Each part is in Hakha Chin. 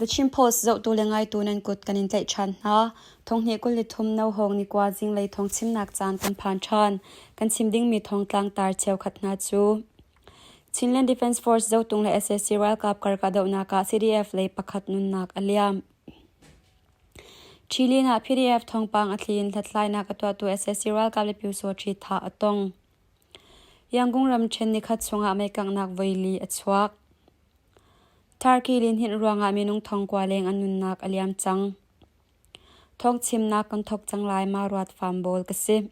The Chin Post zohtu le ngaitu nan kut kan in tlaih ṭhan hna. Thonghnih 23 Nohawng ni kua zinglei thawng chimnak caan kan phan ṭhan. Kan chim dingmi thawngtlang tar cheukhat hna cu Chinland Defence Force Zotung le sac ralkap kar kahdohnak ah CDF lei pakhat nunnak a liam. Ṭhilin ah PDF thawngpang a thli in hlathlainak a tuahtu sac ralkap le Pyusawṭhi thah a tong. Yangon ramṭhen nikhat chungah meikanghnak voili a chuak. Turkey lihninh ruangah minung thongkua leng an nunnak a liam cang. Thawngchimnak kan thawk cang lai ma ruat fam bawl ka si.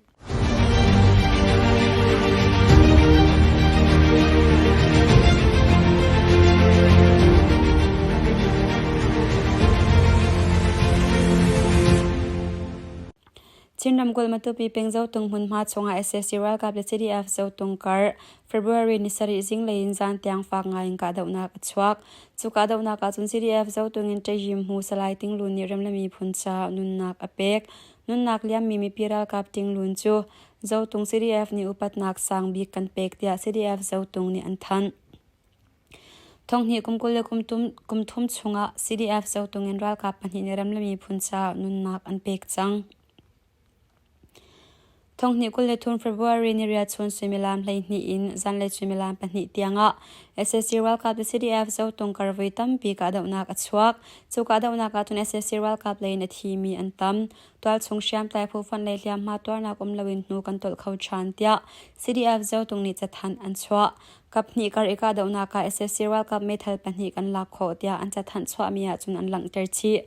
Chin ramkulh Matupi peng Zotung hmunhma chungah sac ralkap le CDF Zotung kar February ni sarih zinglei in zan tiang fak ngai in kahdohnak a chuak. Cu kahdohnak ah cun CDF Zotung in Ṭayim Hmu Salai Ting Lun nih remle miphun caah nunnak a pek. Nunnak liammi mipi ralkap Ting Lun cu Zotung CDF nih upatnak sang bik kan pek tiah CDF Zotung nih an thanh. Thonghnih kum 20 le kum thum chungah CDF Zotung in ralkap pahnih nih ram le miphun caah nunnak an pek cang. Thonghnih 23 February ni riat chun suimilam 12 in zanlei suimilam 2 tiangah sac ralkap le CDF Zotung kar voi tampi kahdohnak a chuak. Cu kahdohnak ah cun sac ralkap lei in a thimi an tam. Tualchung hriamtlai phu fonh lei hliamhma tuarnak um loin hnu kan tolh kho ṭhan tiah CDF Zotung nih cathanh an chuah. Kaphnih kar i kahdohnak ah sac ralkap meithal pahnih kan lak khawh tiah an cathanh chuahmi ahcun an langhter chih.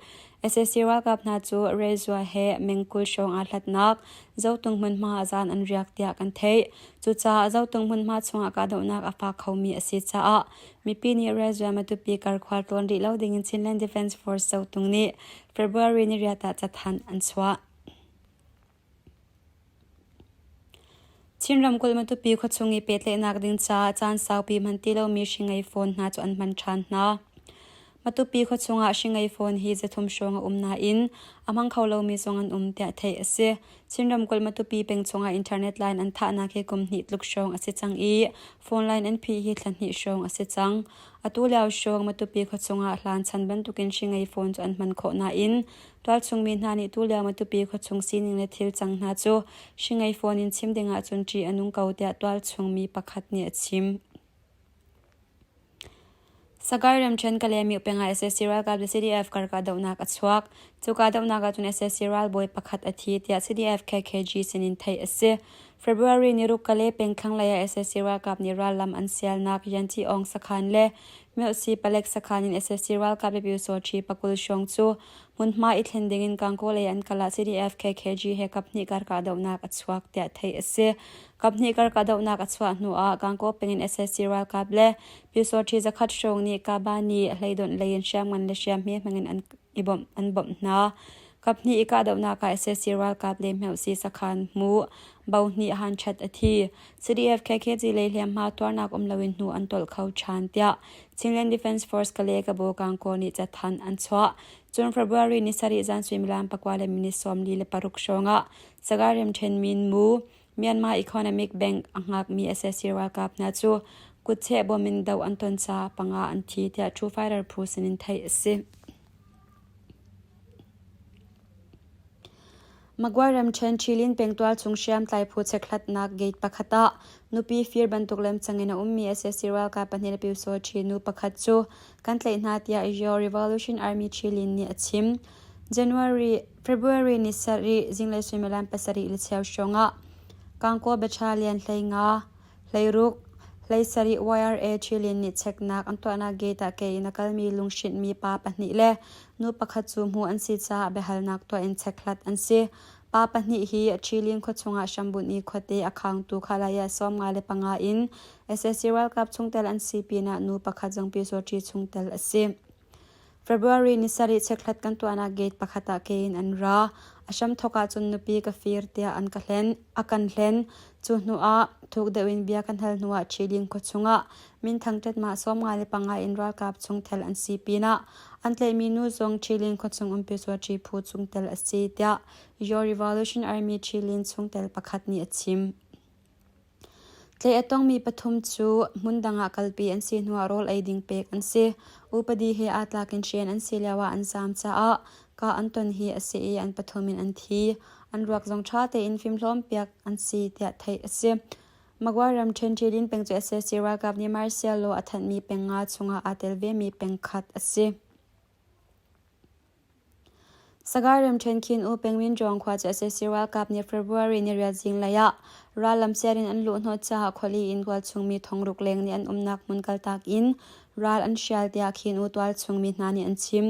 Sac ralkap hna cu Rezua he meng 20 hrawng aa hlatnak Zotung hmunhma ah zaan an riak tiah kan theih. Cucaah Zotung hmunhma chungah kahdohnak a fak khomi a si caah mipi nih Rezua Matupi kar khual tlawn rih lo dingin Chinland Defence Force Zotung nih February ni riat ah cathanh an chuah. Chin ramkulh Matupi khuachung i pehtlaihnak ding caah caan saupi hman ti lomi hri ngei phone hna cu an hman ṭhan hna. Matupi khuachung ah hri ngei phone hi zathum hrawng a um nain a hmang kho lomi zong an um tiah theih a si. Chin ramkulh Matupi peng chungah internet line an thahnak hi kum hnih tluk hrawng a si cang i phone line an phih hi thla hnih hrawng a si cang. Atu lio hrawng Matupi khuachung ah hlan chan bantukin hri ngei phone cu an hman khawh nain Tualchung mi hna nih tulio Matupi khuachung sining le thil cang hna cu hri ngei phone in chim ding ahcun ṭih a nung ko tiah tualchung mi pakhat nih a chim. Sagaing ramṭhen Kalaymyo peng ah sac ralkap le CDF kar kahdohnak a chuak. Cu kahdohnak ahcun sac ralbawi pakhat a thi tiah CDF KKG sinin theih a si. February ni ruk Kalay peng thlanglei ah sac ralkap nih rallam an sialnak Yanti Aung sakhan le Myohsi palek sakhan in sac ralkap le Pyusawṭhi pakul hrawng cu Hmunhma i thlen dingin Gangaw lei an kal ah CDF KKG he kaphnih kar kahdohnak a chuak tiah theih a si. Kaphnih kar kahdohnak a chuah hnu ah Gangaw peng in sac ralkap le Pyusawṭhi zakhat hrawng nih Kabani hleidonh lei in hriamngan le hriamhme hmangin an i bawmh an bawmh hna. Kaphnih i kahdohnak ah sac ralkap le Hmeuhsi sakhan hmu Bohnih Han Chat a thi. CDF KKG lei hliamhma tuarnak um loin hnu an tolh kho ṭhan tiah Chinland Defence Force Kale Kabo Kangkaw nih cathanh an chuah. Cun February ni sarih zan suimilam pakua le minute 46 hrawngah Sagaing ramṭhen Minmu Myanmar Economic Bank a hngakmi sac ralkap hna cu kutcheh bom in doh an ton caah panga an thi tiah True Fighter phu sinin theih a si. Magway ramṭhen Ṭhilin pengtual chung hriamtlai phu chekhlatnak gate pakhat ah nupi fir bantuk lemcang in a ummi sac ralkap pahnih le Pyusawṭhi nu pakhat cu kan tlaih hna tiah Yaw Revolution Army Ṭhilin nih a chim. January February ni sarih zinglei suimilam pasarih le cheu hrawng ah Kangkaw Battalion 15 hleiruk, hleisarih YRA Ṭhilin nih cheknak an tuahnak gate ah ke in a kalmi lunghrinhmi pa pahnih le nu pakhat cu hmuh an si caah biahalnak tuah in chekhlat an si. Pa pahnih hi Ṭhilin khuachung ah hrambunh i khuate a khangtu Khalaya 55 in sac ralkap chungtel an si pinah nu pakhat zong Pyusawṭi chungtel a si. February ni sarih chekhlat kan tuahnak gate pakhat ah ke in an ra. A hramthawk ahcun nupi ka fir tiah an ka hlen. A kan hlen. Cu hnu ah thuk deuh in bia kan hal hnu ah Ṭhiling khua chungah minthang ṭetmah 55 in ralkap chungtel an si pinah an tlaihmi nu zong Ṭhiling khua chung um Pyusawṭi phu chungtel a si tiah Your Revolution Army Ṭhilin chungtel pakhat nih a chim. Tlaih a tongmi pathum cu hmundang ah kalpi an si hnuah rawl ei ding pek an si. Upadi he aa tlak in hren an si lioah an zaam caah kah an ton hi a si i an pathum in an thi. An ruak zong ṭha tein fimhlawmpiak an si tiah theih a si. Magway ramṭhen Ṭilin peng cu sac ralkap nih martial law a thanhmi peng nga chungah aa tel vemi peng khat a si. Sagaing ramṭhen Khin U pengmin Ṭawng khua cu sac ralkap nih February niriat zinglei ah rallam siar in an luhhnawh caah khuali in tualchung mi thongruk leng nih an umnak hmun kaltak in ral an hrial tiah Khin U tualchung mi hna nih an chim.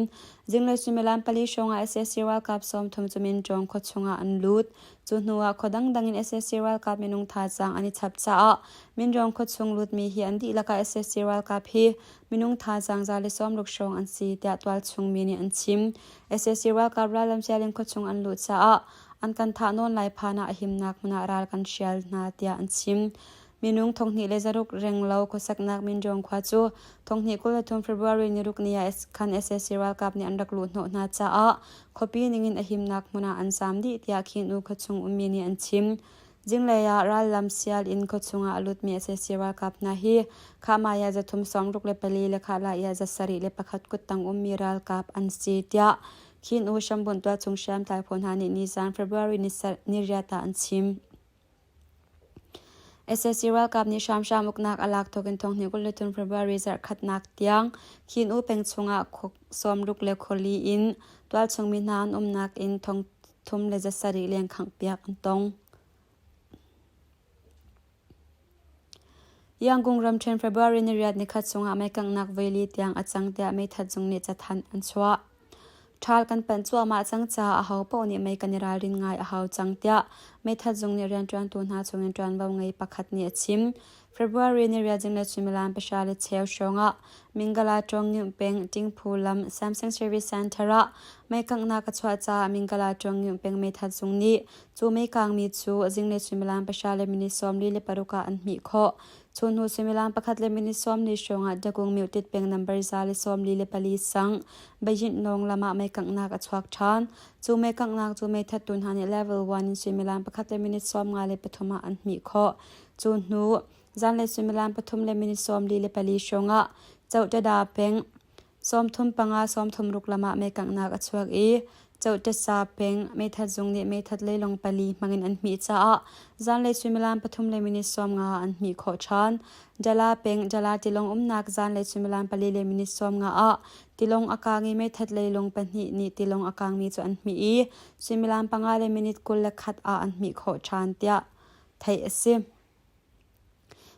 Zinglei suimilam pali hrawng ah sac ralkap 30 cu Minṭawng khua chungah an lut. Cu hnu ah khua dangdang in sac ralkap minung thazaang an i chap caah Minṭawng khua chung lutmi hi an dihlak ah sac ralkap hi minung thazaang 160 hrawng an si tiah tualchung mi nih an chim. Sac ralkap rallam sialin khuachung an luh caah an kan thah nawn lai phan ah a himnak hmun ah ral kan hrial hna tiah an chim. Minung 2600 renglo khuasaknak Minjong khua cu 2023 February ni ruk ni ah khan sac ralkap nih an rak luh hnawh hna caah khuapi ningin a himnak hmun ah an zaam dih tiah Khin U khuachung ummi nih an chim. Zinglei ah rallam sial in khuachung ah a lutmi sac ralkap hna hi Khahmai ah 364 le Khahlai ah 71 kuttang ummi ralkap an si tiah Khin U Shambunh tualchung hriamtlai phu hna nih nizan February niriat ah an chim. Sac ralkap nih hramhram uknak a lak thawk in thonghnih 23 February zarhkhatnak tiang Khin U peng chungah sawmruk le khuali in tualchung mi hna an umnak in thong thum le 700 leng khanghpiak an tong. Yangon ramṭhen February niriat nikhat chungah meikanghnak voili tiang a cang tiah meithat zung nih cathanh an chuah. Ṭhal kan panh cuahmah cang caah ahopaoh nih mei kan i ralrin ngai a hau cang tiah meithat zung nih rianṭuantu hna chungin ṭuanvo ngei pakhat nih a chim. February niriat zinglei suimilam pahra le cheu hrawngah Mingala Ṭawngyuh peng Tingphu lam Samsung Service Center ah meikanghnak a chuah caah Mingala Ṭawngyuh peng meithat zung nih cu meikangmi cu zinglei suimilam pahra le minute 46 ah an hmih khawh. Cu hnu suimilam pakhat le minute 40 hrawngah Dagung Myotit peng nambar 144 sang Beijing Nawng lam ah meikanghnak a chuak ṭhan. Cu meikanghnak cu meithattu hna nih level 1 in suimilam pakhat le minute 53 ah an hmih khawh. Cu hnu zanlei suimilam pathum le minute 44 hrawngah Chohtada peng 35 36 lam ah meikanghnak a chuak i Chohtasa peng meithat zung nih meithat leilawng pali hmangin an hmih caah zanlei suimilam pathum le minute 50 ah an hmih khawh ṭhan. Jala peng Jala tilawng umnak zanlei suimilam pali le minute 50 ah tilawng a kaang i meithat leilawng pahnih nih tilawng a kaangmi cu an hmih i suimilam panga le minute 21 ah an hmih khawh ṭhan tiah theih a si.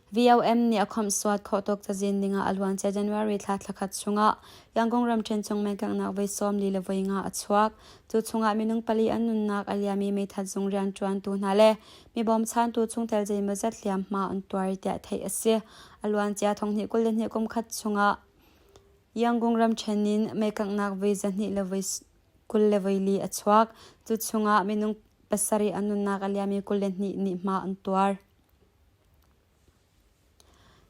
VOM nih a khawmhsuat khawh tuk cazin dingah a luancia January thla thlakhat chungah Yangon ramṭhen chung meikanghnak voi 40 le voi nga a chuak. Cu chungah minung pali an nunnak a liam i meithat zung rianṭuantu hna le mi bawmchantu chungtel zeimawzat hliamhma an tuar tiah theih a si. A luancia thonghnih 22 kum khat chungah Yangon ramṭhen in meikanghnak voi 200 le voi 24 a chuak. Cu chungah minung pasarih an nunnak a liam i 22 nih hma an tuar.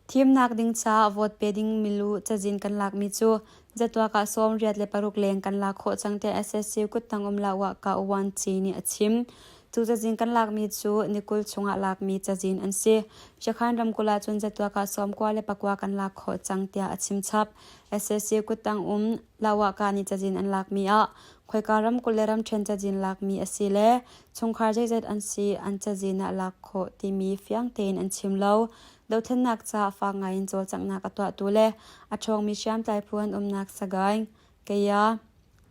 Thimnak ding caah vote pe ding milu cazin kan lakmi cu zatuak ah 66 leng kan lak khawh cang tiah SSC kuttang um la Wah Uan Ci nih a chim. Cu cazin kan lakmi cu ni 20 chungah lakmi cazin an si. Shakhan ramkulh ahcun zatuak ah 99 kan lak khawh cang tiah a chim chap. SSC kuttang um Lawaka nih cazin an lakmi ah khoika ramkulh le ramṭhen cazin lakmi a si le chungkhar zeizat an si an cazin ah lak khawh timi fiang tein an chim lo. Dothlennak caah fak ngaiin cawlcanghnak a tuahtu le a ṭhawngmi hriamtlai phu an umnak Sagaing, Kaya,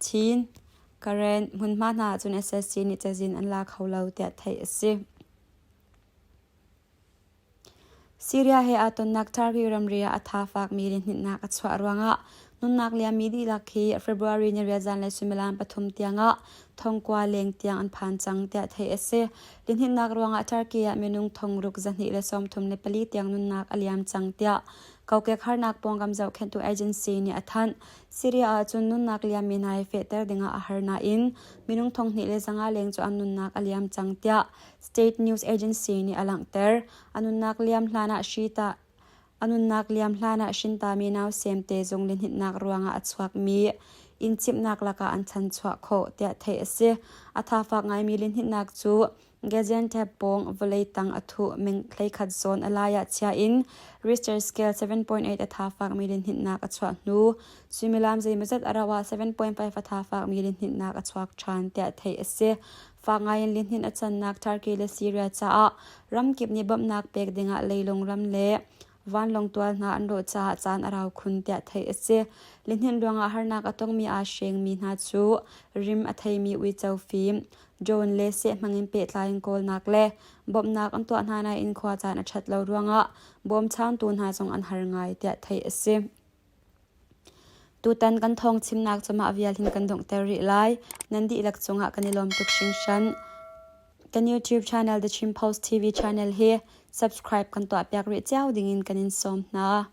Chin, Karen hmunhma hna ahcun SSC nih cazin an la kho lo tiah theih a si. Syria he aa tonnak Turkey ramri ah a tha fakmi lihninhnak a chuah ruangah nunnak liammi dihlak hi February niriat zanlei suimilam pathum tiangah thongkua leng tiang an phan cang tiah theih a si. Lihninhnak ruangah Turkey ah minung thongruk 234 tiang nunnak a liam cang tiah kokek harnak pawngkam zohkhenhtu agency nih a thanh. Syria ah cun nunnak liammi hna hi fehter dingah a har nain minung 2500 leng cu an nunnak a liam cang tiah State News Agency nih a langhter. A nunnak liam hlanah hri a nunnak liam hlanah hrintami nausemte zung lihninhnak ruangah a chuakmi. Inn cimhnak lakah an chanchuah khawh tiah theih a si. A thafak ngaimi lihninhnak cu Gaziantep pawng vawlei tang a thuh meng 11 zawn a lai ah chia in Richter scale 7.8 a thafakmi lihninhnak a chuah hnu suimilam zeimawzat a rauh ah 7.5 a thafakmi lihninhnak a chuak ṭhan tiah theih a si. Fak ngaiin lihninh a cannak Turkey le Syria caah ramkip nih bawmhnak pek dingah leilung ram le vanlawng tual hna an rawh caah caan a rau khun tiah theih a si. Lihninh ruangah harnak a tongmi aa hrengmi hna cu rim a theimi uico fim, drone le seh hmangin pehtlai in kawlnak le bawmhnak an tuah hna nain khua caan a ṭhat lo ruangah bawmchantu hna zong an har ngai tiah theih a si. Tutan kan thawng chimnak cu mah vial hin kan donghter rih lai. Nan dihlak cungah kan i lawm tuk hringhran. Kan YouTube channel The Chin Post TV channel hi subscribe kan tuahpiak rih cio dingin kan in sawm hna.